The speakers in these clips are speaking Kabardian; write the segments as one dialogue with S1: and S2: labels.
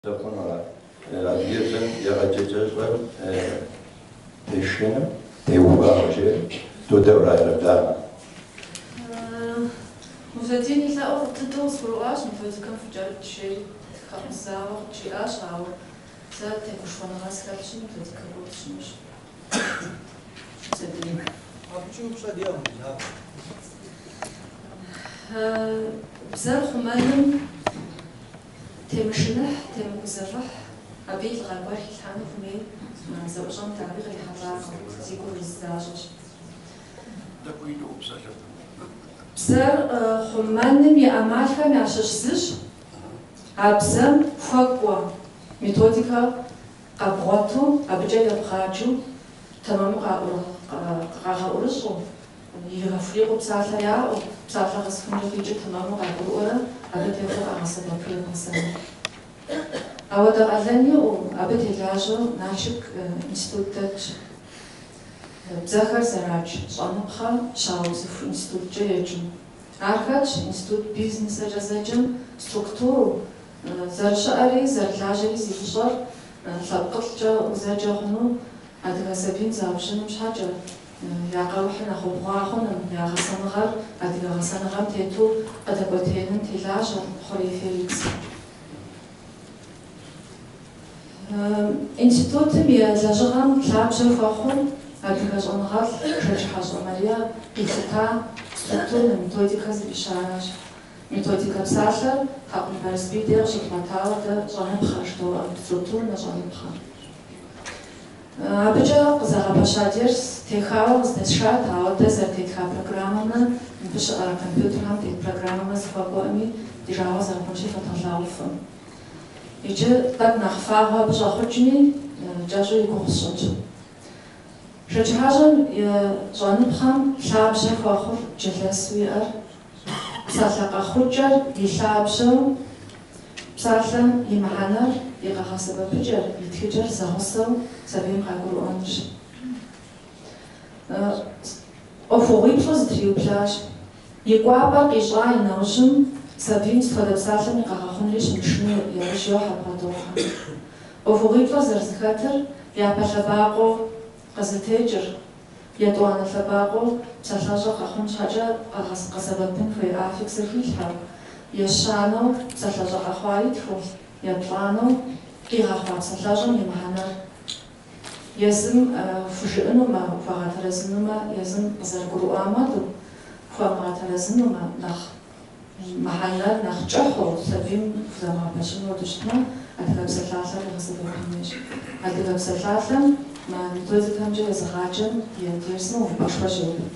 S1: Хъуну ар адыгэбзэм егъэджэкӏэщӏэм тешэным теухуауэ жери додэӏур егъэблагъэ.
S2: Мусэдин и лъэӏур фӏы дыдэу къызгурыӏуащ, методикэм фыкӏэрыкӏ жери хэкъузауэ къыджиӏащ, ауэ сэ тегушхуэныгъэ схэлъщи, методикэ гугъу сщӏынущ. Мусэдин.
S3: Абыкӏи упщӏэ диӏэкъым, жаӏэ.
S2: Бзэр хъумэным темышыныхь, темыгузэвыхь, абы и лӏыгъэ гуэр хилъхьэну хуэмей зэӏущӏэм дауи кърихьэлӏакъым, зи гур уз защӏэщ. Бзэр хъумэным и ӏэмалхэм ящыщ зыщ а бзэм хуэкӏуэ методикэ къэбгъуэту, абыкӏэ ебгъаджэу, тэмэму къагъэӏурыщӏэу, иригъэхурикъуу псалъэр яӏэу, псалъэ къэсыхункӏэ къикӏыр тэмэму къагурыӏуэрэ абы техуэу къагъэсэбэпу ебгъэсэну. Ауэдэ къалэн иӏэу, абы телажьэу Налшык институт дэтщ. Бзэхэр зэрадж щӏэныпхъэ щаубзыху институткӏэ еджэу. Ар хэтщ институт бизнесэкӏэ зэджэм структуру, зэрыщыӏэри зэрылажьэри зи фӏыщӏэр лъэпкъылӏкӏэ узэджэ хъуну адыгэ сабийм заужьыным щхьэкӏэ, я къэухьыр нэхъ убгъуа хъуным, я гъэсэныгъэр адыгэ гъэсэныгъэм тету къыдэкӏуэтеиным телажьэ Хъурей Феликс. Институтым и лэжьыгъэм лъабжьэ хуэхъур адыгэ щӏэныгъэлӏ Шэджыхьэщӏэ Марие къилъыта структурнэ методикэ зыфӏищаращ. Методикэ псалъэр Хьэкъун Барэсбий деж къыщыдгъуэтауэ дэ щӏэныпхъэ жыдоӏэ, структурнэ щӏэныпхъэ. Абыкӏэ къызэгъэпэща дерс техауэ къыздэсшат, ауэ дэ зэрытетха программэмрэ мыбы щыӏэ компьютерхэм тет программэмрэ зэхуэкӏуэӏыми, ди жагъуэ зэрыхъунщи, фэдгъэлъагъуфӏым. Иджы тӏэкӏу нэхъ фагъуэ абы щӏэхъукӏми, кӏэщӏу и гугъу сщӏынщ. Шэджыхьэщӏэм и щӏэныпхъэм лъабжьэ хуэхъур джэлэсу иӏэр, псалъэ къэхъукӏэр и лъабжьэу, псалъэм и мыхьэнэр, и къэгъэсэбэпыкӏэр, и тхыкӏэр зэгъусэу сабийм къагурыӏуэнырщ. Ӏуэхугъуиплӏу зэтриублащ. И кӏуапӏэр къищӏа и нэужьым сабийм сыт хуэдэ псалъэм и къэгъэхъунри щымышынэу яужь йохьэ, бгъэдохьэ. Ӏуэхугъуиплӏыр зэрызэхэтыр япэ лъэбакъуэу къызытекӏыр, етӏуанэ лъэбакъуэу псалъэщӏэ къэхъун щхьэкӏэ къэсэбэпын хуей аффиксыр хилъхьэу, ещанэу псалъэщӏэ къэхъуар итхыу, еплӏанэу къигъэхъуа псалъэщӏэм и мыхьэнэр езым хужыӏэнумэ, хуэгъэтэрэзынумэ, езым къызэрыгурыӏуам хуэдэу, хуэмыгъэтэрэзынумэ, нэхъ мыхьэнэр нэхъ кӏыхьу, сабийм хузэмыгъэпэщын хуэдэу щытмэ, адыгэ псалъалъэр къигъэсэбэпын хуейщ. Адыгэ псалъалъэм мы методикэмкӏэ езыгъаджэм и дерсым увыпӏэшхуэ щеубыд.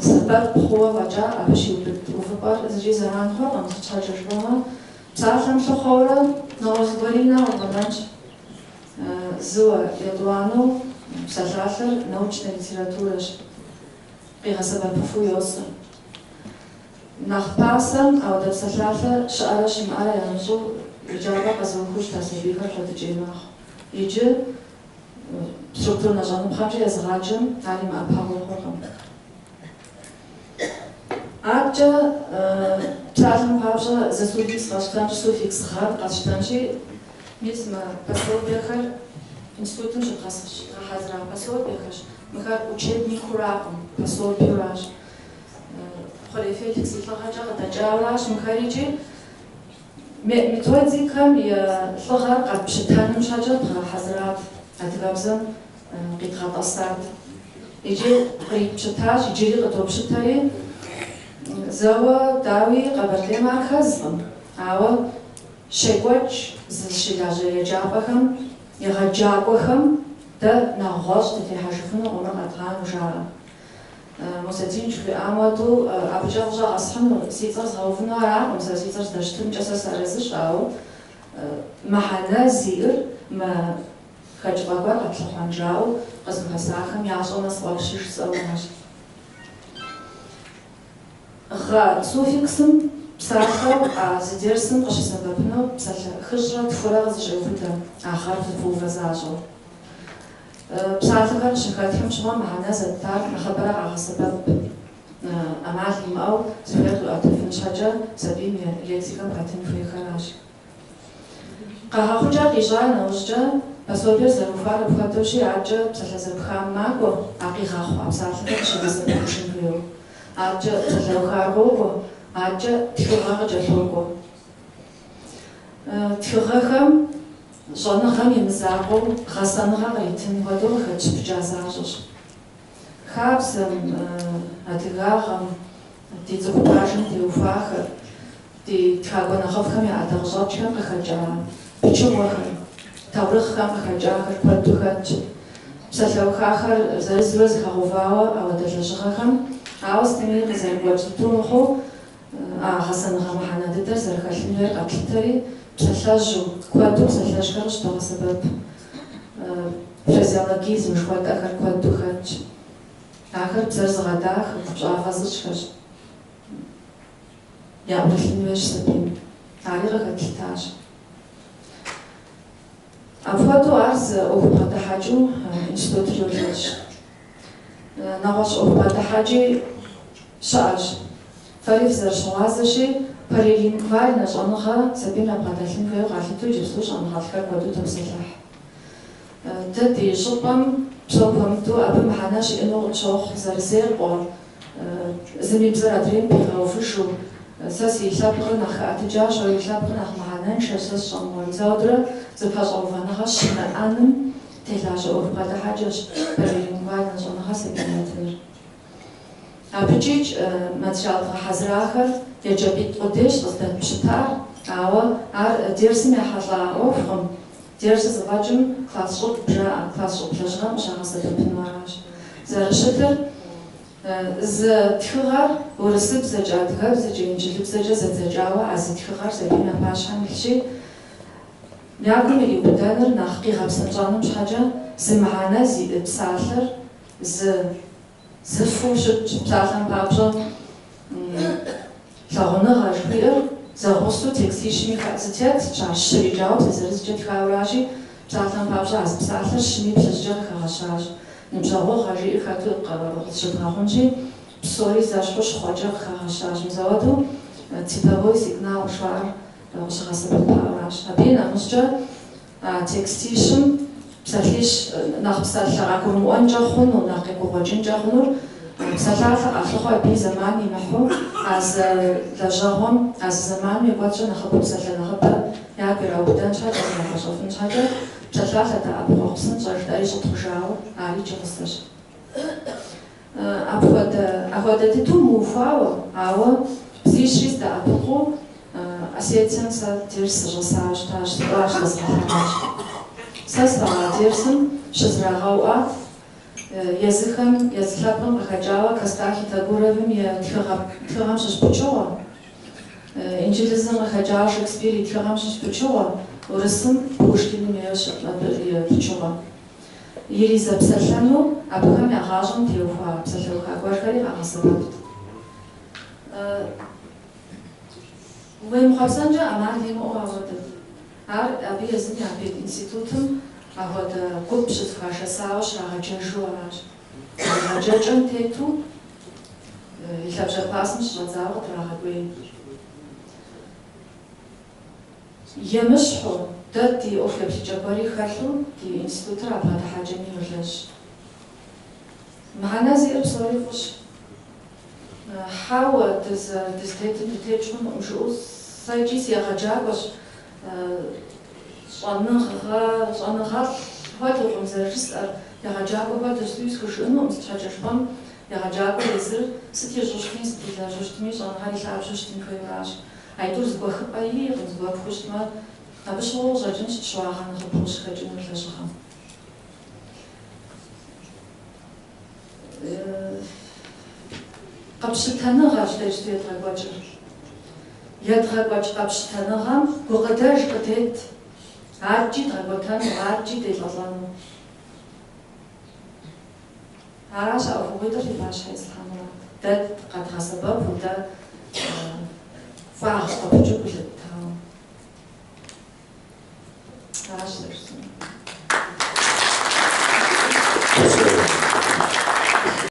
S2: Сэбэп хъууэ фӏэкӏа абы щиубыд увыпӏэр зыкӏи зэран хъуркъым, сыт щхьэкӏэ жыпӏэмэ, псалъэм лъыхъуэурэ нэгъуэщӏ зыгуэри и нэ къыфӏэнэнщ. Зыуэ, етӏуанэу псалъалъэр научнэ литературэщ, къигъэсэбэпыфу йосэ. Нэхъ пасэм ауэдэ псалъалъэ щыӏэрэ щымыӏэрэ ямыщӏэу еджапӏэ къэзыухыу щыта сабийхэр куэдыкӏей мэхъу. Иджы структурнэ щӏэныпхъэмкӏэ езыгъаджэм ар имыӏэпэгъуу хъуркъым. Адэкӏэ псалъэм папщӏэ зы суффикс къэсщтэнщ, суффикс гъэр къэсщтэнщи, мис мы пособиехэр институтым щыдгъэхьэзыра пособиехэщ. Мыхэр учебникыуракъым, пособиеуращ. Хъурей Феликс и лӏыгъэкӏэ къыдэкӏауращ мыхэр икӏи методикэм и лӏыгъэр къэтпщытэным щхьэкӏэ дгъэхьэзырат, адыгэбзэм къидгъэтӏэсат. Икӏи къритпщытащ, иджыри къыдопщытэри, зэуэ, дауи, Къэбэрдейм ар хэзкъым, ауэ щекӏуэкӏ зыщылажьэ еджапӏэхэм, егъэджакӏуэхэм дэ нэгъуэщӏ дытехьэжыфынукъым, мыр къэдгъанэу жаӏэ. Мусэдин жыхуиӏам хуэдэу абыкӏэ фӏыщӏэ къэсхьыну, си цӏэр згъэувыну аракъым, сэ си цӏэр здэщытымкӏэ сэ сыарэзыщ, ауэ мыхьэнэ зиӏэр мы хэкӏыпӏэ гуэр къэтлъыхъуэн жаӏэу къызэхуэсахэм ящӏэмэ сфӏэфӏщи жысӏэу аращ. Гъэ суффиксым псалъэу а зы дерсым къыщысэбэпыну псалъэ хыщӏрэ тхурэ къызэщӏеубыдэ а гъэр зэпыувэ защӏэу. Псалъэхэр къыщыхэтхым щыгъуэ мыхьэнэ зэттар нэхъыбэрэ къагъэсэбэп ӏэмал имыӏэу зыхуейр къиӏуэтэфын щхьэкӏэ сабийм и лексикэм хэтын хуейхэращ. Къэгъэхъукӏэр къищӏа нэужькӏэ, пособиер зэрыухуар апхуэдэущи, адэкӏэ псалъэ зэпхам макӏуэ, а къигъэхъуа псалъэхэр къыщигъэсэбэпыжын хуейуэ. Адэкӏэ псалъэухар къокӏуэ, адэкӏэ тхыгъэ къыкӏэлъокӏуэ. Тхыгъэхэм щӏэныгъэм и мызакъуэу гъэсэныгъэ къритын хуэдэу къыхэтщыпыкӏа защӏэщ. Хабзэм, адыгагъэм, ди цӏыху пажэм теухуахэр, ди тхакӏуэ нэхъыфӏхэм я ӏэдакъэщӏэкӏхэм къыхэкӏа пычыгъуэхэр, таурыхъхэм къыхэкӏахэр куэду хэтщ. Псалъэухахэр зырызурэ зэхэгъэувауэ ауэдэ лэжьыгъэхэм, ауэ сытми къызэрыгуэкӏ дыдэу мыхъуу, а гъэсэныгъэ мыхьэнэ дыдэр зэрыхэлъын хуейр къэтлъытэри, псалъэжьу, куэду псалъэжьхэр къыщыдогъэсэбэп. Фразеологизм жыхуэтӏэхэр куэду хэтщ. Ахэр бзэр зыгъэдахэ, купщӏафӏэ зыщӏхэщ. Яӏурылъын хуейщ сабийм. Ари къыхэтлъытащ. Апхуэдэу ар зы ӏуэху бгъэдыхьэкӏэу институтыр йолэжь. Нэгъуэщӏ ӏуэху бгъэдыхьэкӏи щыӏэщ. Фэри фызэрыщыгъуазэщи, полилингвальнэ щӏэныгъэ сабийм ябгъэдэлъын хуейуэ къалъытэу иджыпсту щӏэныгъэлӏхэр куэду топсэлъыхь. Дэ ди щӏыпӏэм псом хуэмыдэу абы мыхьэнэ щиӏэну къытщохъу зэрызекъуэ, зым и бзэр адрейм пигъэувыжу, сэ си лъэпкъыр нэхъ хэӏэтыкӏащ, уэ уи лъэпкъыр нэхъ мыхьэнэншэщ, сэ сщӏэмыгъуэн. Мис ауэдурэ зэпэщӏэувэныгъэ щымыӏэным телажьэ ӏуэху бгъэдыхьэкӏэщ полилингвальнэ щӏэныгъэ сабийм етыныр. Абыкӏикӏ материал дгъэхьэзырахэр еджапӏитӏ къудейщ къыздэтпщытар, ауэ ар дерсым ехьэлӏа ӏуэхукъым. Дерсыр зэфӏэкӏым классщӏыб жаӏэ, классщӏыб лэжьыгъэм къыщагъэсэбэпыну аращ. Зэрыщытыр зы тхыгъэр урысыбзэкӏэ, адыгэбзэкӏэ, инджылыбзэкӏэ зэдзэкӏауэ а зы тхыгъэр сабийм я пащхьэм илъщи, я гум ириубыдэныр нэхъ къигъэпсынщӏэным щхьэкӏэ зы мыхьэнэ зиӏэ псалъэр зы зыфу щытщ, псалъэм папщӏэ, лъагъуныгъэ жыхуиӏэр зэгъусэу текстищми зы текстщ, ар щыр икӏауэ бзэ зырызкӏэ тхауэращи, псалъэм папщӏэ, а зы псалъэр щыми плъыжькӏэ къыхэгъэщащ. Ныбжьэгъугъэ жиӏэр хэту къызыщыдгъэхъунщи, псори зэщхьу щхъуэкӏэ къыхэгъэщащ. Мис ауэдэу цветовой сигнал жыхуаӏэр къыщыгъэсэбэпауэращ. Абы и нэмыщӏкӏэ а текстищым псалъищ нэхъ псалъэ къагурымыӏуэнкӏэ хъуну, нэхъ къегугъуэкӏынкӏэ хъунур псалъалъэ къалъыхъуэ абы и зэман имыхьу, а зы лэжьэгъуэм, а зы зэманым и кӏуэцӏкӏэ нэхъыбэу псалъэ нэхъыбэ ягу ираубыдэн щхьэкӏэ, зрагъэщӏэфын щхьэкӏэ, псалъалъэ дэӏэпыкъуэгъу псынщӏэ жытӏэри щӏытхъужауэ, ари кӏыгъусэщ. Апхуэдэ, апхуэдэ дыдэу мыухуауэ, ауэ бзищри зыдэӏэпыкъуу Осетием сэ дерс сыщӏэсауэ щытащ, сыкӏуащ, зэзгъэлъэгъуащ. Сэ слъэгъуа дерсым щызрагъэуӏуат езыхэм, езы лъэпкъым къыхэкӏауэ Кастахи Тагуровым и тхыгъэ, тхыгъэм щыщ пычыгъуэ, инджылызым къыхэкӏауэ Шекспир и тхыгъэм щыщ пычыгъуэ, урысым Пушкиным и пычыгъуэ. Иризэпсэлъэну абыхэм я гъащӏэм теухуа псалъэуха гуэрхэри къагъэсэбэпт. Уемыхъуэпсэнкӏэ ӏэмал имыӏэу апхуэдэт. Ар абы езым я пединститутым апхуэдэ гуп щызэхуашэсауэ щрагъэджэжу аращ. Егъэджэкӏэм тету и лъабжьэ классым щыщӏэдзауэ къыдрагъэкӏуей. Емыщхьу, дэ ди ӏуэху еплъыкӏэ гуэри хэлъу ди институтыр а бгъэдыхьэкӏэми йолэжь. Мыхьэнэ зиӏэр псори фӏыщ. Хьэуэ, дызытетым дытекӏ хъунукъым жыӏэу сэ икӏи сыегъэджакӏуэщ, щӏэныгъэ, щӏэныгъэлӏ хуэдэукъым зэрыжысӏэр, егъэджакӏуэ хуэдэщ жысӏэуи схужыӏэнукъым, сыт щхьэкӏэ жыпӏэм, егъэджакӏуэр езыр сыт ищӏу щытми, сыт илэжьу щытми, щӏэныгъэр и лъабжьэу щытын хуейуэращ. Аитӏур зыгуэхыпӏэ иӏэкъым, зыгуэпхыу щытмэ, абы щыгъуэ къыщӏэкӏынщ щыуагъэ нэхъыбэу къыщыхэкӏынур лэжьыгъэм. Къэпщытэныгъэщ дэ иджыпсту едгъэкӏуэкӏыр. Едгъэкӏуэкӏ къэпщытэныгъэм гукъыдэж къыдет, адэкӏи дгъэкӏуэтэну, адэкӏи делӏэлӏэну. Аращ а ӏуэхугъуитӏыр фи пащхьэ ислъхьэнурэ. Дэ къэдгъэсэбэпу, дэ фӏагъ къыпыкӏыу